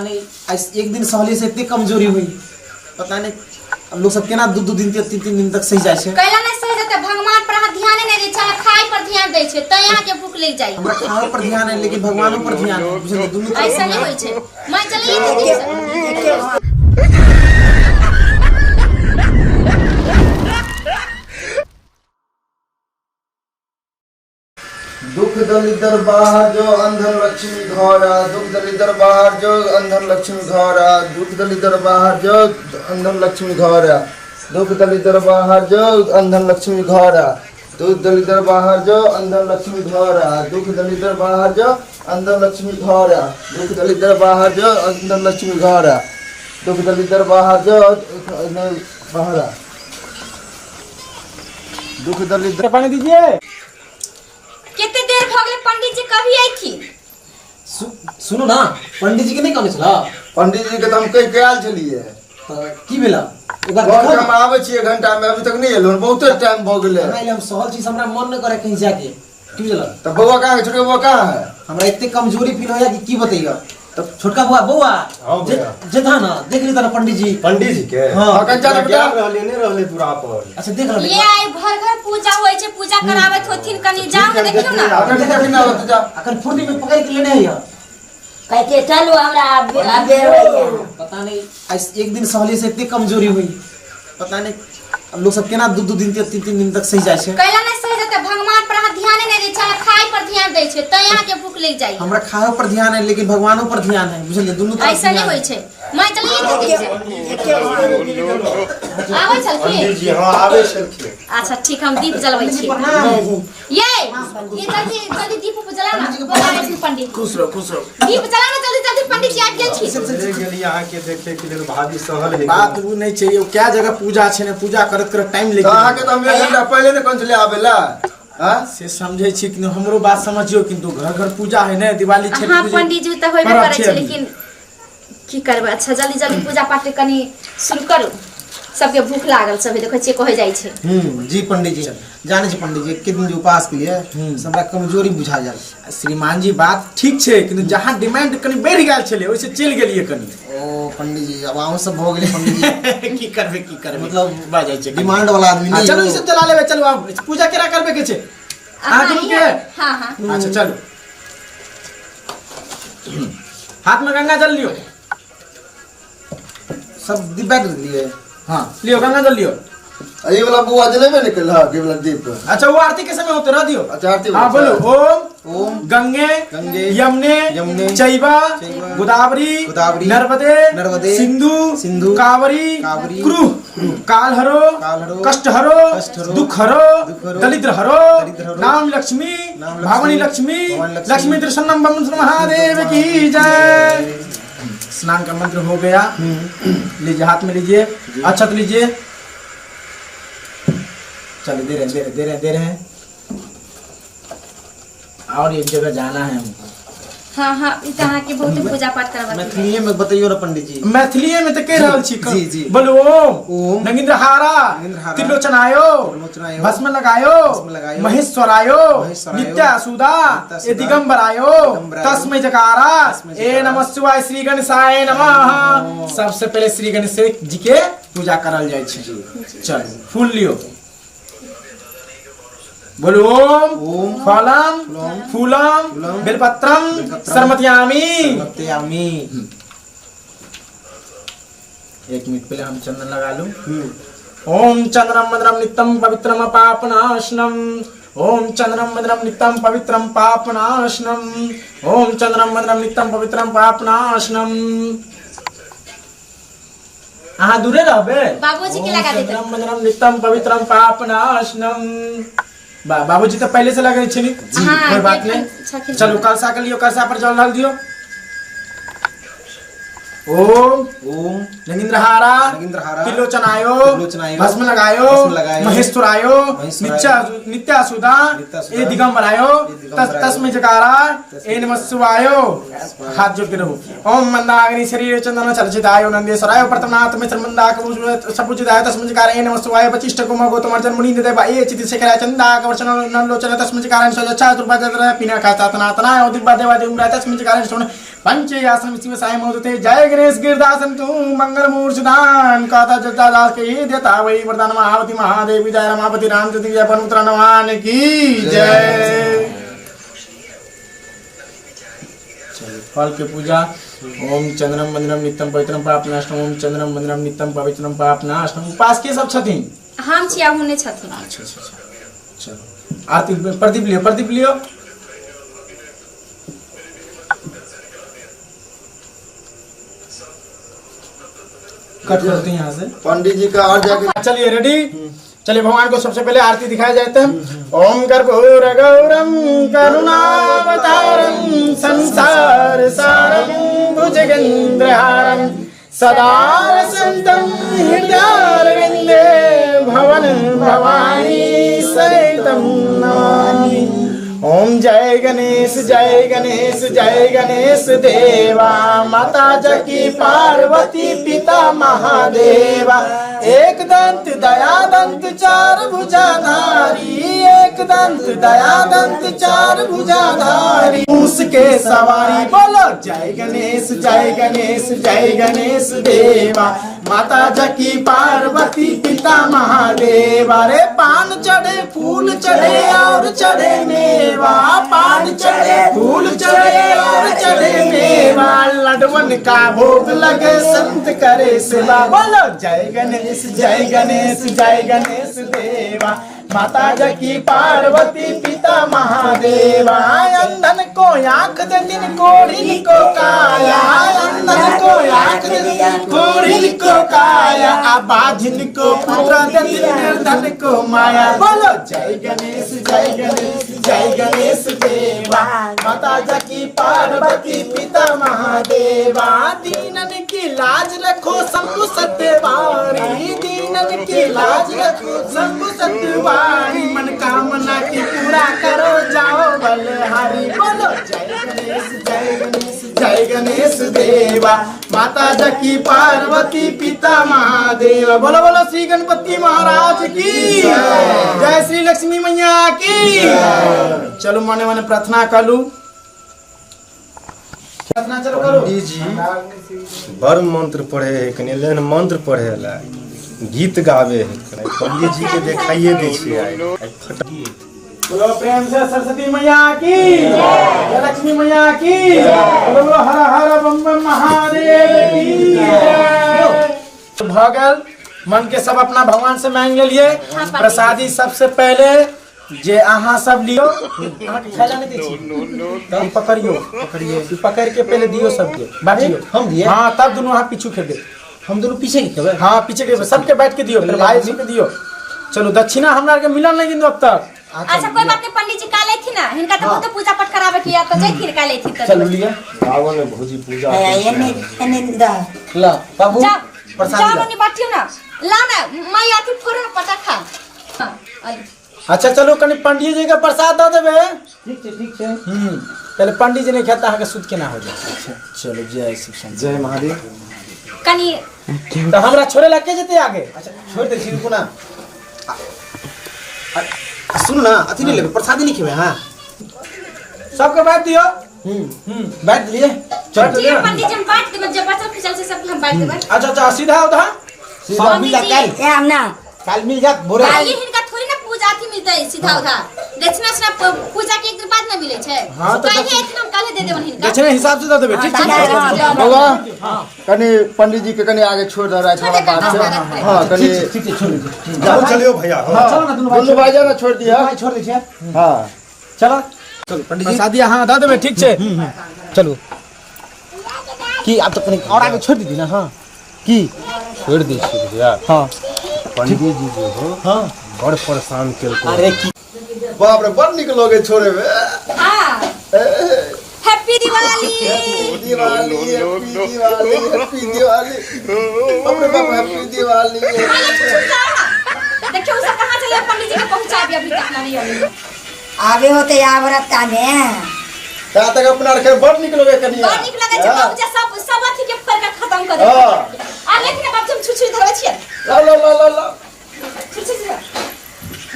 नहीं, आइ एक दिन सहले से इतनी कमजोरी हुई, पता नहीं अब लोग सब केना दू दू दिन तीन तीन दिन तक सही जाइ छै। कैला नहि सही जेतै? भगवान पर अहाँ ध्यान नहि दै छै, अहाँ खाइ पर ध्यान दै छै, तैं अहाँके भूख लागि जाइ। हमरा खाओ पर ध्यान है लेकिन भगवानो पर ध्यान है, बुझलियै? दुनू तरफ ऐसा नहि ध्यान। होइ छै। मैं चलिए दीदी से। दुख दलिदर बाहर जो अंधन लक्ष्मी घर आ, दुख दलिदर बाहर जो अंधन लक्ष्मी घर आ, दुख दलिदर बाहर जो अंधन लक्ष्मी घर आ, दुख दलिदर बाहर जो अंधन लक्ष्मी घर आ, दुख दलिदर बाहर जो अंधन लक्ष्मी घर आ, दुख दलिदर बाहर जो अंधन लक्ष्मी घर आ, दुख दलिदर बाहर जो अंधन लक्ष्मी घर आ, दुख दलिदर बाहर जो अंधन बाहर आ, दुख दलिदर। पानी दीजिए। कते देर भऽ गेलै, पंडित जी कभी अयथिन? सुनू ना, पंडित जी के नहीं कहने छला? पंडित जी के तऽ हम कहि के आयल छलियै। तऽ की भेला? एक बार कहलकै देखो। हम आबै छी एक घंटा में, अभी तक नहीं एलो, बहुते टाइम भऽ गेलै। हमरा हम सहल छी, हमरा मन नहीं करे कहीं जाके, की बुझल? तऽ बौआ कहाँ है? छोटका बौआ कहाँ है? हमरा एते कमजोरी फील होया कि की बतैया। तब छोटका बौआ, बौआ। हाँ, जे भैया। जे था ना देख ली ना पंडित जी। पंडित जी के? हाँ। हाँ, कंचा बेटा। गेल रहले नहीं रहले दूरा पर। अच्छा, देख रहले। ये आई घर घर पूजा होइ छै, पूजा कराबैत होथिन, कनि जाउ ने, देखियौ ने। अखन देखी ना होतै, जा। अखन फुर्ती में पकड़ के लेने है। कहते चलू, हमरा अबेर होइए। पता नहीं आज एक दिन सहले से इतनी कमजोरी हुई, पता नहीं अब लोग सब केना दू दू दिन तीन तीन दिन तक सही जाइ छै। कैला नहि सही जेतै? भगवान पर अहाँ ध्यान नहि दै छै, अहाँ खाइ पर ध्यान दै छै, तैं अहाँके भूख लागि जाइ। हमरा खाओ पर ध्यान है लेकिन भगवानो पर ध्यान है, बुझलियै? दुनू तरफ ऐसा नहि ध्यान होइ है। छै। मैं चलिए दीदी से। आबै छलखिन? पंडित जी हाँ आबै छलखिन। अच्छा ठीक, हम दीप जलबै छी। प्रणाम। ये ये जल्दी जल्दी दीप उप जला ना, बोला छै पंडित। खुश रहो, खुश रहो। दीप जला ना जल्दी जल्दी, पंडित जी आबि गेल छी। चले गेली अहाँके देखे के लेल, भाभी सहल है। बात उ नहि छै यौ, क्या जगह पूजा छै ने, पूजा करत करत टाइम तऽ लागि अहाँके तऽ हम एक घंटा पहिले ने कहने छलियै आबै लए हाँ? से समझै छी कि हमरो बात समझियौ, किन्तु घर घर पूजा है ने, दिवाली छठ हाँ पूजा। पंडित जी तऽ होबे पर्व करै छै अभी। लेकिन की करबै। अच्छा जल्दी जल्दी पूजा पाठ कनि शुरू करू, सबके भूख लागल, सब देखै छियै कहै जाइ छै। जी पंडित जी, जाने छी पंडित जी, एक दिन जे उपवास के लिए से हमरा कमजोरी बुझा जाए। श्रीमान जी बात ठीक छै, किन्तु जहाँ डिमांड कनि बढ़ि गेल छलै ओहिसँ चलि गेलियै कनि। ओ पंडित जी, अब अहूँ सब भऽ गेलै पंडित जी। की करबै, की करबै, मतलब भऽ जाइ छै डिमांड वाला आदमी आ, नहीं। चलू ई सब चला लेबै, चलू आब पूजा केना करबै के छै? अहाँ दुनू के? हाँ हाँ। अच्छा चलू, हाथ में गंगा जल लियो। सब डिब्बा दे दिए। हाँ लियो, गंगा जल लियो। आ, ई वाला बौआ जलेबे ने केलक, ई वाला दीप। अच्छा वो आरती के समय होते रह दियो। अच्छा, आरती हाँ वाला। बोलो ओम। ओम। गंगे गंगे यमुने यमुने चैवा चैवा गोदावरी गोदावरी नर्मदे नर्मदे सिंधु सिंधु कावरी कावरी क्रू कालहरो कालहरो कष्टहरो कष्टहरो दुखहरो दुखहरो दलिद्रहरो दरिद्रहरो नाम लक्ष्मी नाम लक्ष्मी भवानी लक्ष्मी भवानी लक्ष्मी लक्ष्मी दर्शनम बम महादेव की जय। स्नान का मंत्र हो गया। लीजिए, हाथ में लीजिए, अच्छा तो लीजिए, चलो दे रहे हैं, दे रहे हैं, दे रहे हैं, दे रहे हैं। और एक जगह जाना है हमको। हाँ हाँ, ई तऽ अहाँके बहुत पूजा पाठ करबऽ के। मैथिलीए में बतैयो ना पंडित जी। मैथिलीए में तो कह रहल छी। जी, जी। बोलो ओम। ओम। नगिंद्रहारा नगिंद्रहारा, त्रिलोचनायो त्रिलोचनायो, भस्म लगायो भस्म लगायो, महेश्वरायो महेश्वरायो, नित्यासुदा नित्यासुदा, ए दिगंबरायो दिगंबरायो, तस्मै जकारा तस्मै ए जकारा, नमः शिवाय श्री गणेशाय नमः। सबसे पहले श्री गणेश जी के पूजा करल जाइ छै। चल फूल लियो, बोलो ओम। ओम। फलम फलम, फूलम फूलम, बेलपत्रम बेलपत्रम, सरमतियामि। समर्पयामि। एक मिनट, पहले हम चंदन लगा लूं। ओम चंद्रम मदनम नित्यम पवित्रम पापनाशनम, ओम चंद्रम मदनम नित्यम पवित्रम पापनाशनम, ओम चंद्रम मदनम नित्यम पवित्रम पापनाशनम। अहाँ दूरे रहबे। बाबूजी के लगा देते। चंद्रम मदनम नित्यम पवित्रम पापनाशनम। बाबूजी तऽ पहले से लगै छै नी। हाँ, कोई बात देखन नहीं। छथिन। चलू कलशा के लियो, कलशा पर जल डाल दियो। ओम। ओम। नगिंद्रहारा नगिंद्रहारा, त्रिलोचनायो त्रिलोचनायो, भस्म लगायो भस्म लगायो, महेश्वरायो महेश्वरायो, नित्यासुदा नित्यासुदा, ए दिगंबरायो ए दिगंबरायो, तस्मै जकारा तस्मै ए नमः शिवायो। हाथ जोड़ के रहो। ओम मंदाग्नि शरीर चंदन चलचितायो नंदेश्वरायो प्रथमनाथ मित्र मंदाक सपूजिताय तस्मै जकारा ए नमः शिवाय। वशिष्ठ कुमार गौतम अर्जुन मुनि देव ए चिति शेखराय चंदा कवर्चन नंदलोचन तस्मै जकारा सजच्छा दुर्बा जत्र पिना का तनातनाय दिव्य देवा दिगंबराय तस्मै जकारा सोन पंचयासम शिव साई मोदते जय गणेश गिरदासन तू मंगल मूर्छदान कहता जता दास के ही देता वही वरदान महावती महादेवी जय रमापति रामचंद्र जय पनुत्र हनुमान की जय। चलिए फल के पूजा। ओम चंद्रम वंदनम नित्यम पवित्रम पापनाशनम ओम चंद्रम वंदनम नित्यम पवित्रम पापनाशनम। उपास के सब छथिन? हम छी आ हुने छथिन। अच्छा अच्छा अच्छा चलो आरती प्रदीप लियो, प्रदीप लियो। कट करते हैं यहाँ से पंडित जी का और जाके। चलिए रेडी। चलिए भगवान को सबसे पहले आरती दिखाया जाता है। ओम कर्पूर गौरम करुणावतारम संसार सारम भुजगेंद्रहारम सदा संतम हृदयारविंदे भवन भवानी सहितं नमामि। ओम जय गणेश जय गणेश जय गणेश देवा, माता जकी पार्वती पिता महादेवा। एक दंत दयादंत चार भुजाधारी, एक दंत दयादंत चार भुजाधारी, उसके सवारी। बोलो जय गणेश जय गणेश जय गणेश देवा, माता जकी पार्वती पिता महादेवा। रे पान चढ़े फूल चढ़े और चढ़े मेवा, पान चढ़े फूल चढ़े और चढ़े मेवा, लडवन का भोग लगे संत करे सेवा। बोलो जय गणेश जय गणेश जय गणेश देवा, माता जकी पार्वती पिता महादेवा। अंधन को आंख दे दिन कोढ़िन को काया, अंधन को आंख दे दिन कोढ़िन को काया, आबाधिन को पुत्र दे दिन निर्धन को माया। बोलो जय गणेश जय गणेश जय गणेश देवा, माता जकी पार्वती पिता महादेवा। दीनन की लाज रखो शंभु सत्यवाणी, दीनन की लाज रखो शंभु सत्यवाणी, मन कामना की पूरा करो जाओ बलहारी। बोलो जय गणेश जय गणेश जय गणेश देवा, माता जकी पार्वती पिता महादेवा। बोलो बोलो श्री गणपति महाराज की जय, श्री लक्ष्मी मैया की। चलो मने मने प्रार्थना कर लू, प्रार्थना चलो करो। पंडित जी बड़ मंत्र पढ़े है कनि लेन मंत्र पढ़े ला गीत गावे है कनि। पंडित जी के देखाइए दै छियै आइ। आइ फट गीत। बोलो प्रेम से सरस्वती मैया की जय, लक्ष्मी मैया की बोलो बोलो हर हर बम बम महादेव की जय। भऽ गेल मन के सब अपना भगवान से मांग लेलिए। प्रसादी सबसे पहले जे अहाँ सब लियो, अहाँके खाय ला नहि दै छी तऽ ई पकड़ियो, पकड़ियो ई पकड़ के पहले दियो सबके, बांटियो। हम दिए? हाँ तब दुनू अहाँ पीछू खेबै। हम दुनू पीछे के खेबै? हाँ पीछे के सबके बैठ के दियो, फिर भाई सबके दियो। चलू दक्षिणा हमरा के मिलल नहीं किन्तु अब तक। अच्छा कोई बात नहीं पंडित जी काल अयथिन ना, हिनका तऽ बहुते पूजा पाठ कराबे के या तऽ जैथिन काल अयथिन तऽ। चलू लिअ। सावन में भौजी पूजा एने एने द ल बाबू जाओ प्रसादी जाओ ल। मम्मी बाटियो ना ला ना माई अथी फोड़ो ना पटाखा। हाँ, अली। अच्छा चलू कनि पंडित जी के प्रसाद दऽ देबै। ठीक छै ठीक छै। पहले पंडित जी नहीं खाता अहाँके शुद्ध केना हो जाए। अच्छा चलो जय शिव शंकर जय महादेव। कनि तऽ हमरा छोड़े ला के जेतै आगे? अच्छा छोड़ि दै छी रुकू ना। सुन ना अथी नहीं लेबै प्रसादी नहीं खेबै। हाँ सबके बांटि दियौ। बांटि दिलियै। चल ठीक है पंडित जी हम बांटि देबै, जे बचल खुचल छै सबके हम बांटि देबै। अच्छा अच्छा सीधा उधा सीधा मिल जात काल्हि। ए हम ना काल्हि मिल जात भोरे। काल्हि हिनका थोड़ी ना पूजा अथी मिलतै सीधा उधा, दक्षिणा उक्षिणा पूजा के एक दिन बाद ना मिलै छै। हाँ, तऽ काल्हि दक्षिणा- अयथिन हम काल्हि दे देबनि हिनका। दक्षिणा हिसाब से दऽ देबै ठीक छै। हाँ, बौआ कनि पंडित जी के कनि आगे छोड़ दे राति छोड़ वाला दे, बात छै। रास्ता, रास्ता। हाँ कनि ठीक छै छोड़ दै छी। जाओ चलियो भैया। हाँ चलो ना दुनू भाई दुनू भाई जाना छोड़ दिया। भाई छोड़ दै छियै। हाँ चलो चलू पंडित जी प्रसादी अहाँ दऽ देबै ठीक छै। चलू की आब तऽ कनि और आगे छोड़ दीदी ना। हाँ की छोड़ दै छियै भैया। हाँ पंडित जी जे हो हाँ बड़ परेशान केलको। अरे की बाप रे बड़ नीक लगे छोड़े में। हाँ happy Diwali. Diwali happy Diwali happy Diwali बाप रे बाप हैप्पी दिवाली। देखियो सब कहाँ चले पंडित जी के पहुंचा अभी तक नहीं अभी। आबे होते आब रत्ता में ता तक अपना रखे बड़ नीक लगे कनिया। बड़ नीक लगे छै बाबूजी, सब सब अथी के फोड़ के खत्म कर देलकै। हाँ। आ लेकिन बाबूजी हम छुछुरी धरबै छियै। ला ला ला ला ला छुछुरी धर।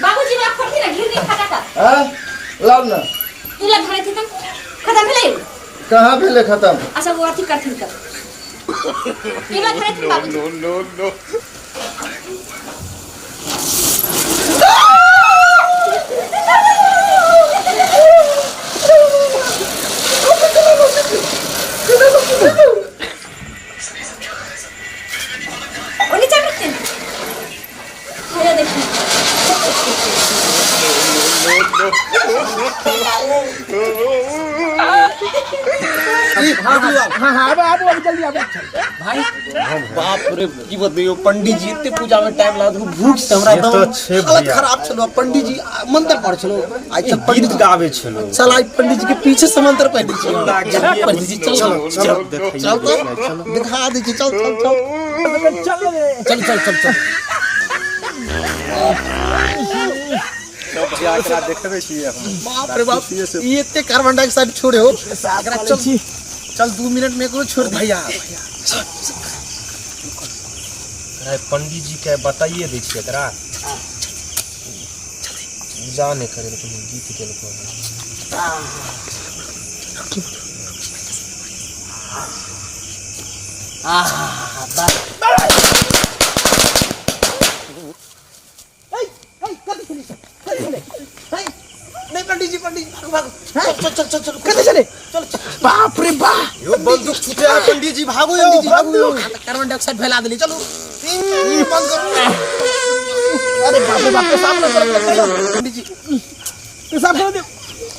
बाबूजी हमरा फोड़थिन ना घिरनी फटाका। हां लाव ना तू ला धरै थी त खत्म भेलै। कहाँ भेलै खतम? अच्छा वो अथी करथिन तब पीला खरीद बाबूजी। ओ नीचा रखते भैया देखिए। हाँ हाँ, आबो आबो आबो, जल्दी आबो। भाई बाप रे, की बतैयो पंडित जी एते पूजा में टाइम लागत, भूख से हमरा से तऽ एकदम छै हालत भैया। खराब छलो। पंडित जी मंत्र पढ़ छलो आइ। चल गीत गाबै छलहुँ। चल, आइ पंडित जी के पीछे से मंत्र पढ़ दै छियै। चल पंडित जी, चल चल चलो देखैए। चल तो दिखा दै छी। चल चल चल। चल चल चल चल चल। भैया, एकरा देखबै छियै हम। बाप रे बाप, ई एते कार्बन डाइऑक्साइड छोड़े हो एकरा। चल चल, 2 मिनट में एकरो छोड़ दे भैया। अरे पंडित जी के बताइए दै छियै, एकरा पूजा नहि करे कोनो गीत गेलको। नहीं पंडित जी, पंडित जी, भागो भागो, चल चल चल चल। कते चले? चल चल। बाप रे बाप। यो बंदूक छूटे है पंडित जी, भागो यो। पंडित जी, भागो यो। कार्बन डाइऑक्साइड फैला देली। चलो, बंद करो। अरे बाप रे बाप, पेशाब न करो पंडित जी। पेशाब कर दे,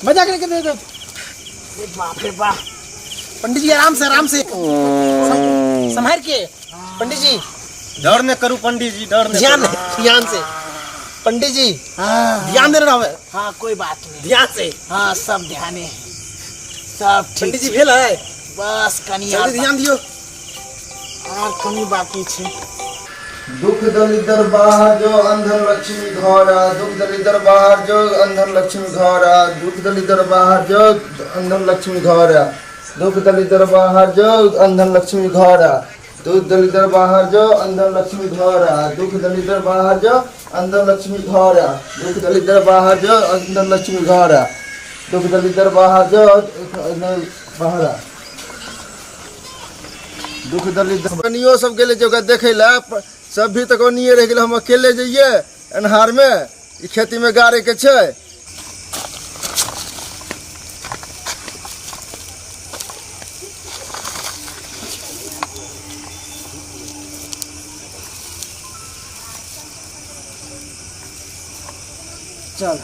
मजाक नहीं कर दे। बाप रे बाप। पंडित जी, आराम से, आराम से, संभाल के पंडित जी। डर नहि करू पंडित जी, डर नहि ध्यान करू। ध्यान से पंडित जी, ध्यान देना रहे। हाँ, कोई बात नहीं। ध्यान से। हाँ, सब ध्याने है, सब ठीक। पंडित जी, भेल है? बस कनी जल्दी ध्यान दियो। और कनी बाकी छै। दुख दलिदर बाहर जो अंधन लक्ष्मी घर, दुख दलिदर बाहर जो अंधन लक्ष्मी घर, दुख दलिदर बाहर जो अंधन लक्ष्मी घर, दुख दलिदर बाहर जो अंधन लक्ष्मी घर, दुख दलिदर बाहर जो अंधन लक्ष्मी घर, दुख दलिदर बाहर जो अंधन लक्ष्मी घर, दुख दलिदर बाहर जो अंधन लक्ष्मी घर, दुख दलिदर बाहर जो अंधन बाहर, दुख दलित। कनियो सब गेलै जे ओकरा देखै लए, सब भी तऽ ओनिये रहि गेलै। हम अकेले जइयै अन्हार मे ई खेती मे गाड़े के छै। चल।